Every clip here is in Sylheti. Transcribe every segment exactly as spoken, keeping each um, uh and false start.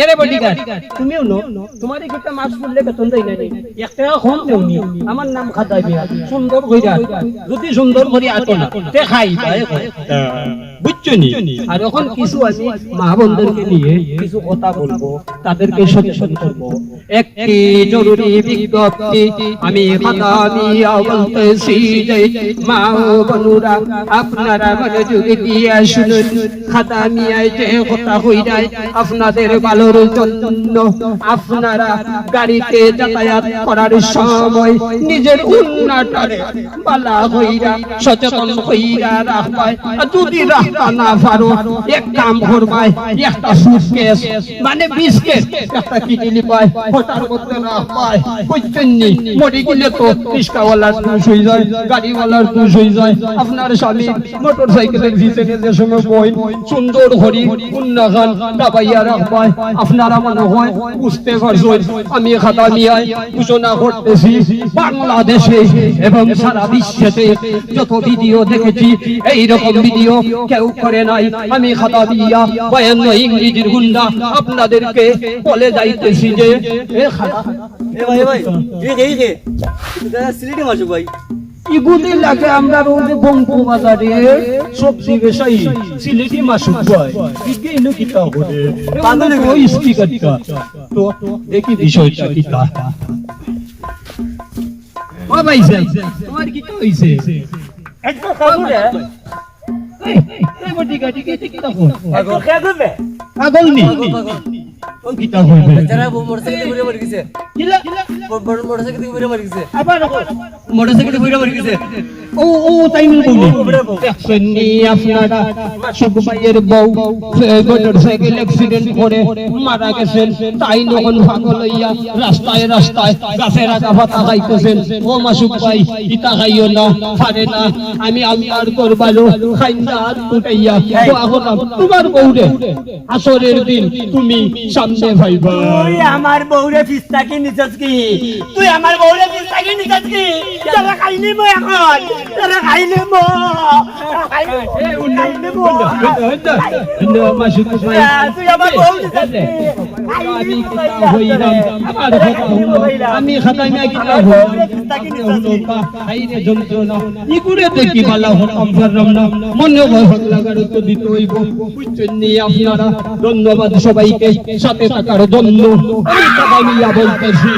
এরে বডিগার্ড, তুমিও নো, তুমারে কিতা মাস পড়লে বেতন দেয় না নি? এক টেকা কম দেও নি। আমার নাম খাদা মিয়া, সুন্দর কইরা, যদি সুন্দর করি আটো না, তে খাইবা, এ কয়। বুঝছো নি? আর এখন কিছু আমি মা বোনদেরকে নিয়ে কিছু কথা বলবো, তাদেরকে সচেতন করবো। একটি জরুরি বিজ্ঞপ্তি, আমি খাদা মিয়া বলতেছি যে মা ও বোনেরা, আপনারা মনোযোগ দিয়ে শুনুন। খাদা মিয়ায় যে কথা কইরায় আপনাদের ভালোর জন্য, আপনারা গাড়িতে যাতায়াত করার সময় নিজের উন্নাটারে বালা কইরা, সচেতন কইরা রাখবায়। আর যদি রাখতা না পারো, এক কাম করবায়, একটা সুটকেস, মানে বিস্কিট, একটা কিনে নিবায়, ওটার মধ্যে রাখবায়। বুঝছেন নি? মরি গেলে তো রিক্সাওয়ালার দোষ হয়ে যায়, গাড়িওয়ালার দোষ হয়ে যায়। আপনার স্বামী মোটরসাইকেলের ভিতরে যে সময় বই সুন্দর করি উন্নাখান দাবাইয়া রাখবায়, আপনারা মনে হয় বুঝতে পারছেন। আমি খাদা মিয়ায় ঘোষণা করতেছি, বাংলাদেশে এবং সারা বিশ্বেতে যত ভিডিও দেখেছি, এই রকম ভিডিও কেউ করে নাই। আমি খাদা মিয়া, বায়ান্ন ইংরেজির গুন্ডা, আপনাদেরকে বলে যাইতেছি যে, এ খাদা, এ ভাই, এ ভাই, এই কে, এই কে? এটা সিলেটি মাসুক ভাই। ইগুদি লাগে আমরা রোজ বঙ্কু বাজারে সবজি বেচাই, সিলেটি মাসুক ভাই। ইগে ইনো কিতা করে? পাগল হয়ে গেছে। স্পিকারটা। তো দেখি বিষয়টা কিতা। ও ভাই সাহেব, তোমার কিতা হইছে? একটু খাবো রে। এই, এই, এই, বটি গাটি, এই, এই, কিতা কর? পাগল। পাগল নি? পাগল, পাগল। ও কিতা কর? বেচারা মোটরসাইকেল ঘুরে মরে গেছে। কিলা? মোটরসাইকেল ঘুরে মরে গেছে। আবার মোটরসাইকেল ঘুরে মরে গেছে। ও, ও, তাই নি বলি। দেখছেন নি আপনারা, মাসুক ভাইয়ের বউ, এ, মোটরসাইকেল অ্যাক্সিডেন্ট করে মারা গেছেন। তাই নখন পাগল হইয়া রাস্তায় রাস্তায় গাছের আগা পাতা খাইতেছেন। ও মাসুক ভাই, ইতা খাইও না, পারে না। আমি আল্লাহর দরবারো খাইন্দা হাত উঠাইয়া দোয়া করলাম, তোমার বউরে আসরের দিন তুমি সামনে পাইবা। তুই আমার বউরে ফিস্তাকি নিছস কি? তুই আমার বউরে ফিস্তাকি নিছস কি? তোরে খাইলিমু এখন, তোরে খাইলিমু। খাইলিমু। এ, উন্নয়ন, উন্নয়ন, উন্নয়ন, উন্নয়ন, মাসুক ভাই। তুই আমার বউ নিছস কি? আমি কিতা কইরাম? আমার কথা হুনো। আমি খাদা মিয়া কিতা কইরাম? আপনে হুনো বা, হায়রে যন্ত্রণা। ইগুরে দেখি বালা হতাম পারলাম না। মনে হয় হক লাগার তো দিতে হইব। বুঝছেন নি আপনারা? ধন্যবাদ সবাইকে সাথে থাকার জন্য। আমি খাদা মিয়া বলতেছি,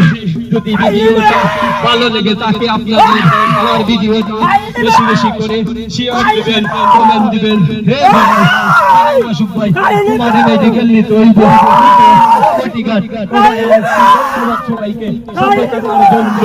যদি ভিডিওটা ভালো লেগে থাকে আপনাদের, আমার ভিডিওটা বেশি বেশি করে শেয়ার দিবেন, কমেন্ট দিবেন। হে ভাই, মাসুক ভাই, তোমাদের মেডিকেল নিতে হইব। বডিগার্ড, সবাইকে সাথে থাকার জন্য।